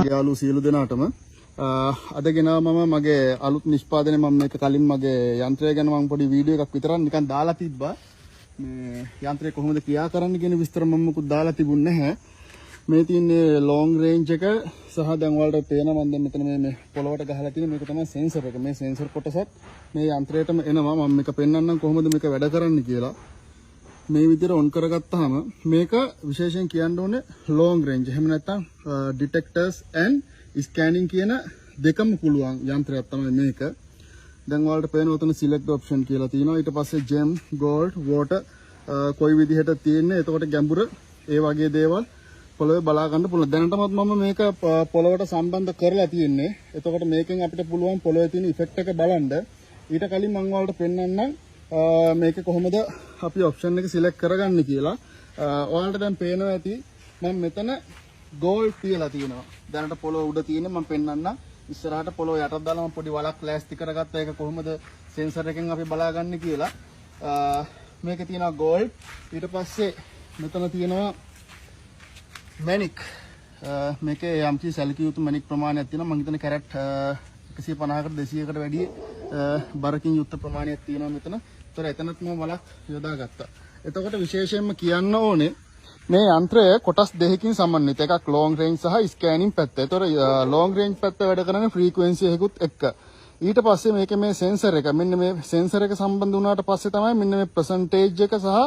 මගේ යාළුවෝ සියලු දෙනාටම අද ගෙනාව මම මගේ අලුත් නිෂ්පාදනය. මම මේක කලින් මගේ යන්ත්‍රය ගැන මම පොඩි වීඩියෝ එකක් විතරක් නිකන් දාලා තිබ්බා. මේ යන්ත්‍රය කොහොමද ක්‍රියා කරන්නේ කියන විස්තර මම මොකුත් දාලා තිබුණ නැහැ. මේ තියෙන්නේ ලොං රේන්ජ් එක සහ දැන් ඔයාලට පේනවා මම දැන් මෙතන මේ පොළොවට ගහලා තියෙන මේක තමයි සෙන්සර් එක. මේ සෙන්සර් කොටසත් මේ යන්ත්‍රයටම එනවා. මම මේක පෙන්වන්නම් කොහොමද මේක වැඩ කරන්නේ කියලා. මේ විදිහට ඔන් කරගත්තාම මේක විශේෂයෙන් කියන්න ඕනේ ලොං රේන්ජ්. එහෙම නැත්නම් ඩිටෙක්ටර්ස් ඇන්ඩ් ස්කෑනින් කියන දෙකම පුළුවන් යන්ත්‍රයක් තමයි මේක. දැන් ඔයාලට පේනවා උතන සිලෙක්ට් ඔප්ෂන් කියලා තියෙනවා. ඊට පස්සේ ජෙම්, ගෝල්ඩ්, වෝටර් කොයි විදිහට තියෙන්නේ. එතකොට ගැඹුර ඒ වගේ දේවල් පොළවේ බලා ගන්න පුළුවන්. දැනටමත් මම මේක පොළවට සම්බන්ධ කරලා තියෙන්නේ. එතකොට මේකෙන් අපිට පුළුවන් පොළවේ තියෙන ඉෆෙක්ට් එක බලන්න. ඊට කලින් මම ඔයාලට පෙන්වන්නම් මේක කොහොමද අපි ඔප්ෂන් එක සිලෙක්ට් කරගන්නේ කියලා. ඔයාලට දැන් පේනවා ඇති මම මෙතන ගෝල්ඩ් කියලා තියෙනවා. දැනට පොළොව උඩ තියෙන මම පෙන්වන්නම්. ඉස්සරහට පොළොව යටට දාලා මම පොඩි වලක් ලෑස්ති කරගත්තා. ඒක කොහොමද සෙන්සර් එකෙන් අපි බලාගන්නේ කියලා. මේකේ තියෙනවා ගෝල්ඩ්. ඊට පස්සේ මෙතන තියෙනවා මැණික්. මේකේ යම්කිසි සැලකිය යුතු මැණික් ප්‍රමාණයක් තියෙනවා. මම හිතන්නේ කැරට් 150කට 200කට වැඩි බරකින් යුක්ත ප්‍රමාණයක් තියෙනවා මෙතන. ඒතර එතනත් මම වලක් යොදාගත්තා. එතකොට විශේෂයෙන්ම කියන්න ඕනේ මේ යන්ත්‍රය කොටස් දෙකකින් සමන්විත. එකක් ලොං රේන්ජ් සහ ස්කෑනින් පැත්ත. ඒතර ලොං රේන්ජ් පැත්ත වැඩ කරන්නේ ෆ්‍රීකවෙන්සි එකකුත් එක්ක. ඊට පස්සේ මේකේ මේ සෙන්සර් එක, මෙන්න මේ සෙන්සර් එක සම්බන්ධ වුණාට පස්සේ තමයි මෙන්න මේ පර්සන්ටේජ් එක සහ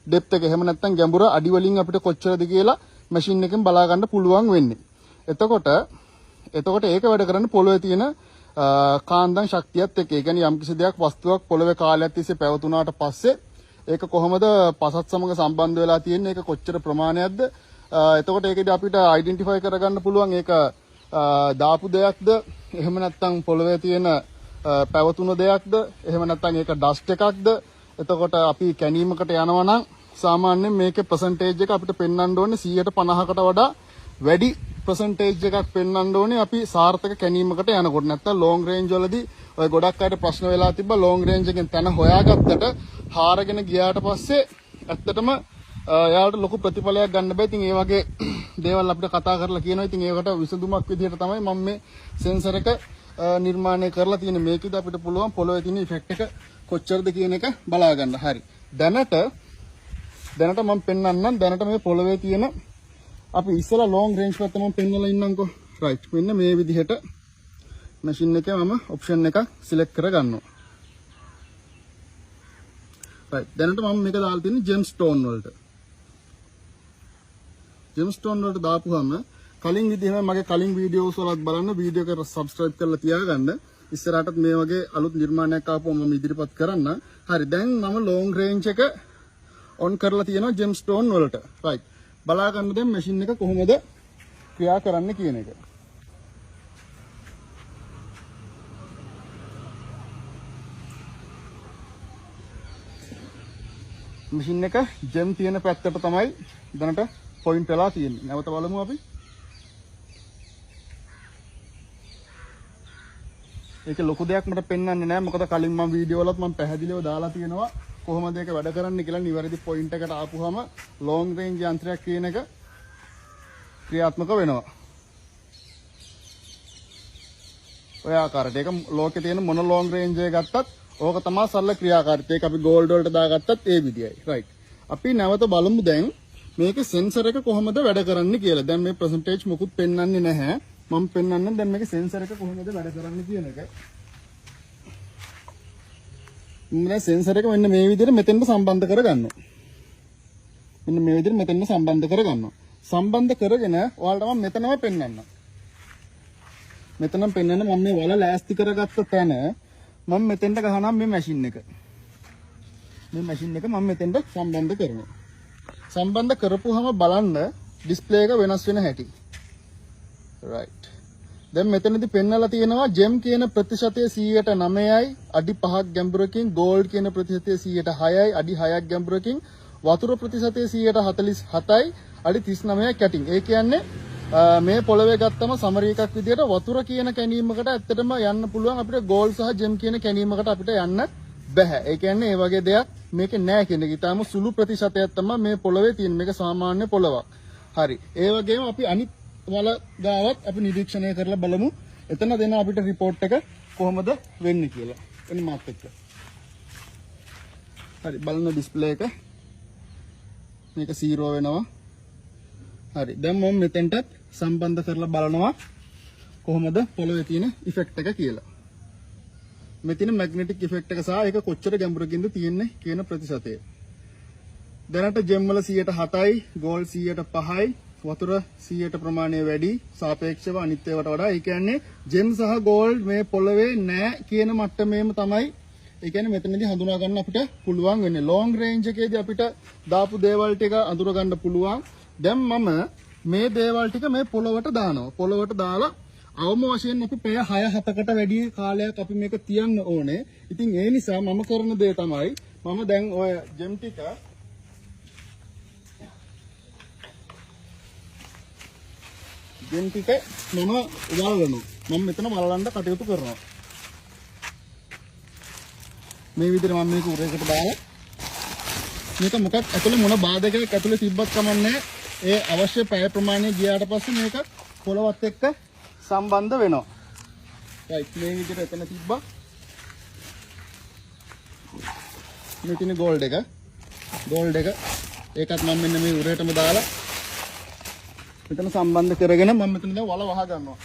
ඩෙප්ත් එක, එහෙම නැත්නම් ගැඹුර අඩි වලින් අපිට කොච්චරද කියලා මැෂින් එකෙන් බලා ගන්න පුළුවන් වෙන්නේ. එතකොට ඒක වැඩ කරන්නේ පොළොවේ තියෙන කාන්දම් ශක්තියත් එක්ක. ඒ කියන්නේ යම්කිසි දෙයක් වස්තුවක් පොළොවේ කාලයක් තිස්සේ පැවතුනාට පස්සේ ඒක කොහොමද පසත් සමග සම්බන්ධ වෙලා තියෙන්නේ, ඒක කොච්චර ප්‍රමාණයක්ද. එතකොට ඒකෙදි අපිට අයිඩෙන්ටිෆයි කරගන්න පුළුවන් ඒක දාපු දෙයක්ද, එහෙම නැත්නම් පොළොවේ තියෙන පැවතුන දෙයක්ද, එහෙම නැත්නම් ඒක ඩස්ට් එකක්ද. එතකොට අපි කැණීමකට යනවා නම් සාමාන්‍යයෙන් මේකේ පර්සන්ටේජ් එක අපිට පෙන්වන්න ඕනේ 150කට වඩා වැඩි පර්සන්ටේජ් එකක් පෙන්වන්න ඕනේ අපි සාර්ථක කැණීමකට යනකොට. නැත්නම් ලොං රේන්ජ් වලදී ඔය ගොඩක් අයට ප්‍රශ්න වෙලා තිබ්බා ලොං රේන්ජ් එකෙන් තැන හොයාගත්තට හාරගෙන ගියාට පස්සේ ඇත්තටම එයාලට ලොකු ප්‍රතිඵලයක් ගන්න බෑ. ඉතින් ඒ වගේ දේවල් අපිට කතා කරලා කියනවා. ඉතින් ඒකට විසඳුමක් විදිහට තමයි මම මේ සෙන්සර් එක නිර්මාණය කරලා තියෙන්නේ. මේකෙදි අපිට පුළුවන් පොළොවේ තියෙන ඉෆෙක්ට් එක කොච්චරද කියන එක බලා ගන්න. හරි. දැනට මම පෙන්වන්නම්. දැනට මේ පොළොවේ තියෙන අපි ඉස්සලා ලොං රේන්ජ් පැත්ත මම පෙන්වලා ඉන්නම්කෝ. රයිට්. මෙන්න මේ විදිහට මැෂින් එකේ මම ඔප්ෂන් එකක් සිලෙක්ට් කරගන්නවා. රයිට්. දැනට මම මේක දාලා තියෙන්නේ ජෙම් ස්ටෝන් වලට. ජෙම් ස්ටෝන් වලට දාපුවාම කලින් විදිහම මගේ කලින් වීඩියෝස් වලත් බලන්න, වීඩියෝ එක සබ්ස්ක්‍රයිබ් කරලා තියාගන්න. ඉස්සරහටත් මේ වගේ අලුත් නිර්මාණයක් ආපුවම මම ඉදිරිපත් කරන්න. හරි. දැන් මම ලොං රේන්ජ් එක ඔන් කරලා තියෙනවා ජෙම් ස්ටෝන් වලට. රයිට්. බලා ගන්න දැන් මැෂින් එක කොහොමද ක්‍රියා කරන්නේ කියන එක. මැෂින් එක ජෙම් තියෙන පැත්තට තමයි දැනට පොයින්ට් වෙලා තියෙන්නේ. නැවත බලමු අපි. ඒක ලොකු දෙයක් මට පෙන්වන්නේ නෑ. මොකද කලින් මම වීඩියෝ වලත් මම පැහැදිලිව දාලා තියෙනවා කොහොමද ඒක වැඩ කරන්නේ කියලා. නිවැරදි පොයින්ට් එකට ආපුවාම ලොං රේන්ජ් යන්ත්‍රයක් කියන එක ක්‍රියාත්මක වෙනවා. ඔය ආකාරයට ඒක ලෝකේ තියෙන මොන ලොං රේන්ජ් එක ගත්තත් ඕක තමයි සරල ක්‍රියාකාරීත්වය. ඒක අපි ගෝල්ඩ් වලට දාගත්තත් ඒ විදියයි. රයිට්. අපි නැවත බලමු දැන් මේකේ සෙන්සර් එක කොහොමද වැඩ කරන්නේ කියලා. දැන් මේ පර්සන්ටේජ් මොකුත් පෙන්වන්නේ නැහැ. මම පෙන්වන්නම් දැන් මේකේ සෙන්සර් එක කොහොමද වැඩ කරන්නේ කියන එක. මම දැන් සෙන්සර් එක මෙන්න මේ විදිහට මෙතෙන්ට සම්බන්ධ කරගන්නවා. මෙන්න මේ විදිහට මෙතෙන්ට සම්බන්ධ කරගන්නවා. සම්බන්ධ කරගෙන ඔයාලට මම මෙතනම පෙන්වන්නම්. මෙතනම පෙන්වන්න මම මේ වල ලෑස්ති කරගත්ත තැන මම මෙතෙන්ට ගහනවා මේ මැෂින් එක. මේ මැෂින් එක මම මෙතෙන්ට සම්බන්ධ කරනවා. සම්බන්ධ කරපුවාම බලන්න ඩිස්ප්ලේ එක වෙනස් වෙන හැටි. රයිට්. දැන් මෙතනදී පෙන්වලා තියෙනවා ජෙම් කියන ප්‍රතිශතය 109යි අඩි 5ක් ගැඹුරකින්, ගෝල්ඩ් කියන ප්‍රතිශතය 106යි අඩි 6ක් ගැඹුරකින්, වතුර ප්‍රතිශතය 147යි අඩි 39ක් කැටින්. ඒ කියන්නේ මේ පොළවේ ගත්තම සමරි එකක් විදියට වතුර කියන කැණීමකට ඇත්තටම යන්න පුළුවන් අපිට. ගෝල්ඩ් සහ ජෙම් කියන කැණීමකට අපිට යන්න බැහැ. ඒ කියන්නේ ඒ වගේ දෙයක් මේකේ නෑ කියන එක. ඊටාම සුළු ප්‍රතිශතයක් තමයි මේ පොළවේ තියෙන. මේක සාමාන්‍ය පොළවක්. හරි. ඒ වගේම අපි අනිත් වල ගාවත් අපි නිරීක්ෂණය කරලා බලමු එතන දෙන අපිට රිපෝට් එක කොහොමද වෙන්නේ කියලා. එන්න මාත් එක්ක. හරි බලන්න ඩිස්ප්ලේ එක. මේක 0 වෙනවා. හරි දැන් මම මෙතෙන්ටත් සම්බන්ධ කරලා බලනවා කොහොමද පොළවේ තියෙන ඉෆෙක්ට් එක කියලා. මෙතන මැග්නටික් ඉෆෙක්ට් එක සහ ඒක කොච්චර ගැඹුරකින්ද තියෙන්නේ කියන ප්‍රතිශතය. දැනට ජෙම් වල 107යි, ගෝල්ඩ් 105යි, වතුර 100ට ප්‍රමාණය වැඩි සාපේක්ෂව අනිත් ඒවාට වඩා. ඒ කියන්නේ ජෙම් සහ ගෝල්ඩ් මේ පොළවේ නෑ කියන මට්ටමේම තමයි. ඒ කියන්නේ මෙතනදී හඳුනා ගන්න අපිට පුළුවන් වෙන්නේ. ලොං රේන්ජ් එකේදී අපිට දාපු දේවල් ටික අඳුර ගන්න පුළුවන්. දැන් මම මේ දේවල් ටික මේ පොළවට දානවා. පොළවට දාලා අවම වශයෙන් අපි පැය 6-7කට වැඩි කාලයක් අපි මේක තියන්න ඕනේ. ඉතින් ඒ නිසා මම කරන දේ තමයි මම දැන් ඔය ජෙම් ටික මම වලලනවා. මම මෙතන වලලන්න කටයුතු කරනවා. මේ විදිහට මම මේක උරේකට දාලා මේක මොකක් ඇතුලේ මොන බාධකයක් ඇතුලේ තිබ්බත් කමන්නේ ඒ අවශ්‍ය පැය ප්‍රමාණය ගියාට පස්සේ මේක පොළවත් එක්ක සම්බන්ධ වෙනවා. රයිට් මේ විදිහට එතන තිබ්බා. මේ තියෙන ගෝල්ඩ් එක. ගෝල්ඩ් එක ඒකත් මම මෙන්න මේ උරේටම දාලා මෙතන සම්බන්ධ කරගෙන මම මෙතන දැන් වල වහ ගන්නවා.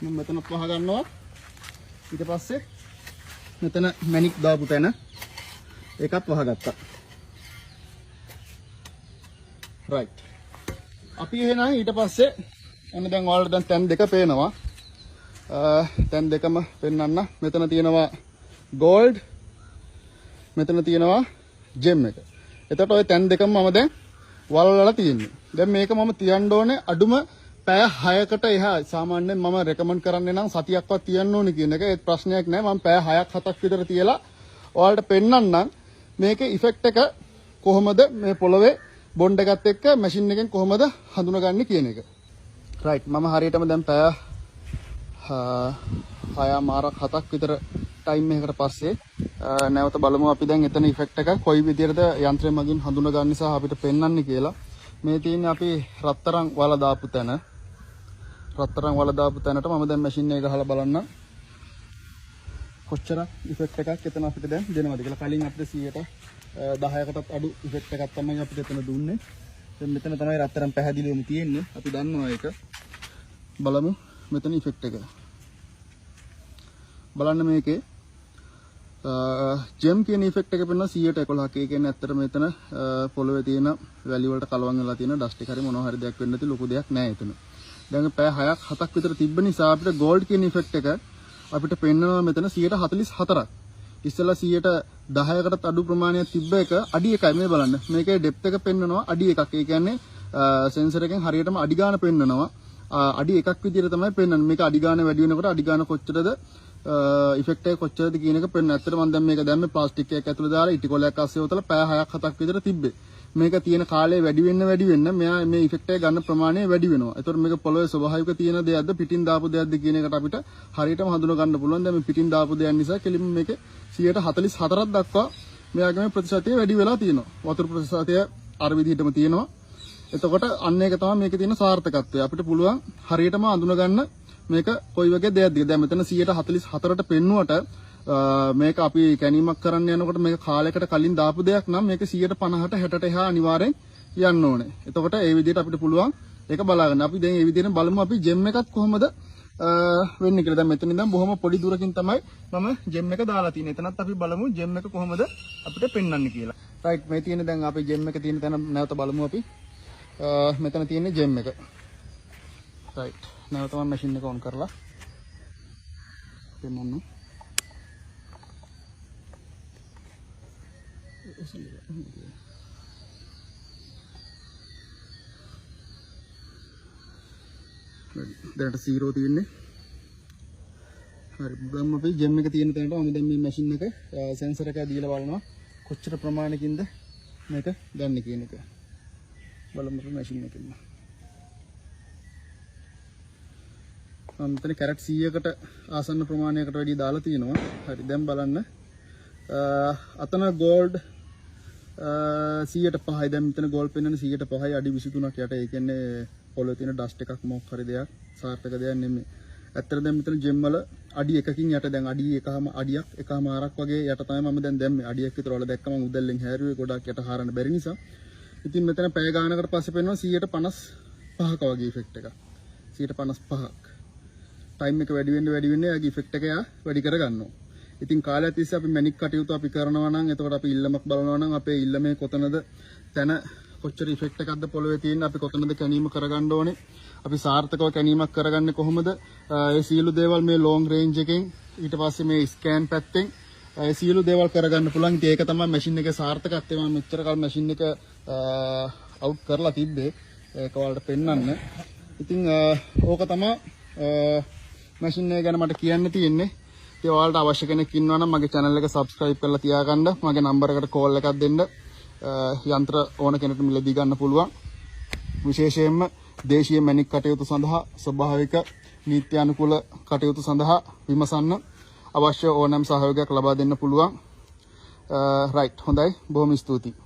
මම මෙතන වහ ගන්නවා. ඊට පස්සේ මෙතන මැණික් දාපු තැන ඒකත් වහගත්තා. රයිට්. අපි එහෙනම් ඊට පස්සේ ඔන්න දැන් ඔයාලට දැන් තැන් දෙක පේනවා. තැන් දෙකම පෙන්වන්න. මෙතන තියෙනවා ගෝල්ඩ්, මෙතන තියෙනවා ජෙම් එක. එතකොට ඔය තැන් දෙකම මම දැන් වලලලා තියෙන්නේ. දැන් මේක මම තියන්න ඕනේ අඩුම පැය 6කට එහා. සාමාන්‍යයෙන් මම රෙකමන්ඩ් කරන්නේ නම් සතියක්වත් තියන්න ඕනේ කියන එක. ඒත් ප්‍රශ්නයක් නෑ. මම පැය 6ක් 7ක් විතර තියලා ඔයාලට පෙන්වන්නම් මේකේ ඉෆෙක්ට් එක කොහොමද මේ පොළවේ බොන්ඩ් එකත් එක්ක මැෂින් එකෙන් කොහොමද හඳුනගන්නේ කියන එක. රයිට් මම හරියටම දැන් පැය 6.5ක් 7ක් විතර ටයිම් එකකට පස්සේ නැවත බලමු අපි දැන් එතන ඉෆෙක්ට් එක කොයි විදිහටද යන්ත්‍රය මගින් හඳුනගන්නේ සහ අපිට පෙන්වන්නේ කියලා. මේ තියෙන්නේ අපි රත්තරන් වල දාපු තැන. රත්තරන් වල දාපු තැනට මම දැන් මැෂින් එක ගහලා බලන්න කොච්චර ඉෆෙක්ට් එකක් එතන අපිට දැන් දෙනවද කියලා. කලින් අපිට 10%කටත් අඩු ඉෆෙක්ට් එකක් තමයි අපිට එතන දුන්නේ. දැන් මෙතන තමයි රත්තරන් පැහැදිලිවම තියෙන්නේ. අපි දන්නවා ඒක. බලමු මෙතන ඉෆෙක්ට් එක. බලන්න මේකේ ජෙම් කියන ඉෆෙක්ට් එක පෙන්වනවා 111ක්. ඒ කියන්නේ ඇත්තට මෙතන පොළවේ තියෙන වැලි වලට කලවම් වෙලා තියෙන ඩස්ට් එක හරි මොනවා හරි දෙයක් වෙන්න නැති ලොකු දෙයක් නෑ එතන. දැන් පැය 6ක් 7ක් විතර තිබ්බ නිසා අපිට ගෝල්ඩ් කියන ඉෆෙක්ට් එක අපිට පෙන්වනවා මෙතන 144ක්. ඉස්සෙල්ලා 10%කටත් අඩු ප්‍රමාණයක් තිබ්බ එක අඩි 1යි. මේ බලන්න මේකේ ඩෙප්ත් එක පෙන්වනවා අඩි 1ක්. ඒ කියන්නේ සෙන්සර් එකෙන් හරියටම අඩි ගාන පෙන්වනවා. අඩි 1ක් විදියට තමයි පෙන්වන්නේ. මේක අඩි ගාන වැඩි වෙනකොට අඩි ගාන කොච්චරද ඉෆෙක්ට් එක කොච්චරද කියන එක පෙන්වනවා. ඇත්තට මම දැන් මේක දැම්මේ ප්ලාස්ටික් එකක් ඇතුළේ දාලා ඉටි කොලයක් අස්සේ ඔතලා පැය 6ක් 7ක් විතර තිබ්බේ. මේක තියෙන කාලය වැඩි වෙන්න වැඩි වෙන්න මෙයා මේ ඉෆෙක්ට් එක ගන්න ප්‍රමාණය වැඩි වෙනවා. ඒතකොට මේක පොළොවේ ස්වභාවික තියෙන දෙයක්ද පිටින් දාපු දෙයක්ද කියන එකට අපිට හරියටම හඳුන ගන්න පුළුවන්. දැන් මේ පිටින් දාපු දෙයක් නිසා කෙලින්ම මේක 144ක් දක්වා මෙයාගේ මේ ප්‍රතිශතය වැඩි වෙලා තියෙනවා. වතුර ප්‍රතිශතය අර විදිහටම තියෙනවා. එතකොට අන්න ඒක තමයි මේකේ තියෙන සාර්ථකත්වය. අපිට පුළුවන් හරියටම හඳුන ගන්න මේක කොයි වගේ දෙයක්ද කියලා. දැන් මෙතන 144ට පෙන්නුවට මේක අපි කැණීමක් කරන්න යනකොට මේක කාලයකට කලින් දාපු දෙයක් නම් මේක 150ට 60ට එහා අනිවාර්යෙන් යන්න ඕනේ. එතකොට ඒ විදිහට අපිට පුළුවන් ඒක බලා ගන්න. අපි දැන් ඒ විදිහට බලමු අපි ජෙම් එකත් කොහොමද වෙන්නේ කියලා. දැන් මෙතන ඉඳන් බොහොම පොඩි දුරකින් තමයි මම ජෙම් එක දාලා තියෙන්නේ. එතනත් අපි බලමු ජෙම් එක කොහොමද අපිට පෙන්වන්නේ කියලා. රයිට් මේ තියෙන දැන් අපි ජෙම් එක තියෙන තැන නැවත බලමු අපි. මෙතන තියෙන්නේ ජෙම් එක. රයිට් නැවත මම මැෂින් එක ඔන් කරලා පෙන්වන්න. දැනට 0 තියෙන්නේ. හරි බලමු අපි ජෙම් එක තියෙන තැනට මම දැන් මේ මැෂින් එක සෙන්සර් එක දීලා බලනවා කොච්චර ප්‍රමාණයකින්ද මේක ගන්න කියන එක. බලමු අපි මැෂින් එකෙන්. මම මෙතන කැරට් 100කට ආසන්න ප්‍රමාණයකට වැඩි දාලා තියෙනවා. හරි, දැන් බලන්න. අතන ගෝල්ඩ් 105යි. දැන් මෙතන ගෝල්ඩ් පෙන්වන්නේ 105යි, අඩි 23ක් යට. ඒ කියන්නේ පොළොවේ තියෙන ඩස්ට් එකක් මොකක් හරි දෙයක් සාර්ථක දෙයක් නෙමෙයි. ඇත්තට දැන් මෙතන ජෙම් වල අඩි එකකින් යට, දැන් අඩි එකහම අඩියක් එකහමාරක් වගේ යට තමයි මම දැන් දැම්මේ. අඩියක් විතර ඔයාලා දැක්කම මම උදැල්ලෙන් හැරුවේ ගොඩක් යට හාරන්න බැරි නිසා. ඉතින් මෙතන පැය ගානකට පස්සේ පෙන්වනවා 155ක වගේ ඉෆෙක්ට් එකක්. 155ක්. ටයිම් එක වැඩි වෙන්න වැඩි වෙන්න එයාගේ ඉෆෙක්ට් එක එයා වැඩි කර ගන්නවා. ඉතින් කාලයක් තිස්සේ අපි මැනික් කටයුතු අපි කරනවා නම්, එතකොට අපි ඉල්ලමක් බලනවා නම්, අපේ ඉල්ලමේ කොතනද තැන, කොච්චර ඉෆෙක්ට් එකක්ද පොළවේ තියෙන්නේ, අපි කොතනද කැණීම කරගන්න ඕනේ, අපි සාර්ථකව කැණීමක් කරගන්නේ කොහොමද, ඒ සියලු දේවල් මේ ලොං රේන්ජ් එකෙන්, ඊට පස්සේ මේ ස්කෑන් පැත්තෙන් ඒ සියලු දේවල් කරගන්න පුළුවන්. ඉතින් ඒක තමයි මැෂින් එකේ සාර්ථකත්වය. මම මෙච්චර කල් මැෂින් එක අවුට් කරලා තිබ්බේ ඒක ඔයාලට පෙන්වන්න. ඉතින් ඕක තමයි මැෂින් එක ගැන මට කියන්න තියෙන්නේ. ඉතින් ඔයාලට අවශ්‍ය කෙනෙක් ඉන්නවා නම් මගේ channel එක subscribe කරලා තියාගන්න. මගේ නම්බර් එකට කෝල් එකක් දෙන්න. යන්ත්‍ර ඕන කෙනෙක්ට මිලදී ගන්න පුළුවන්. විශේෂයෙන්ම දේශීය මැණික් කටයුතු සඳහා, ස්වභාවික නීත්‍යානුකූල කටයුතු සඳහා විමසන්න. අවශ්‍ය ඕනෑම සහයෝගයක් ලබා දෙන්න පුළුවන්. රයිට්, හොඳයි, බොහොම ස්තුතියි.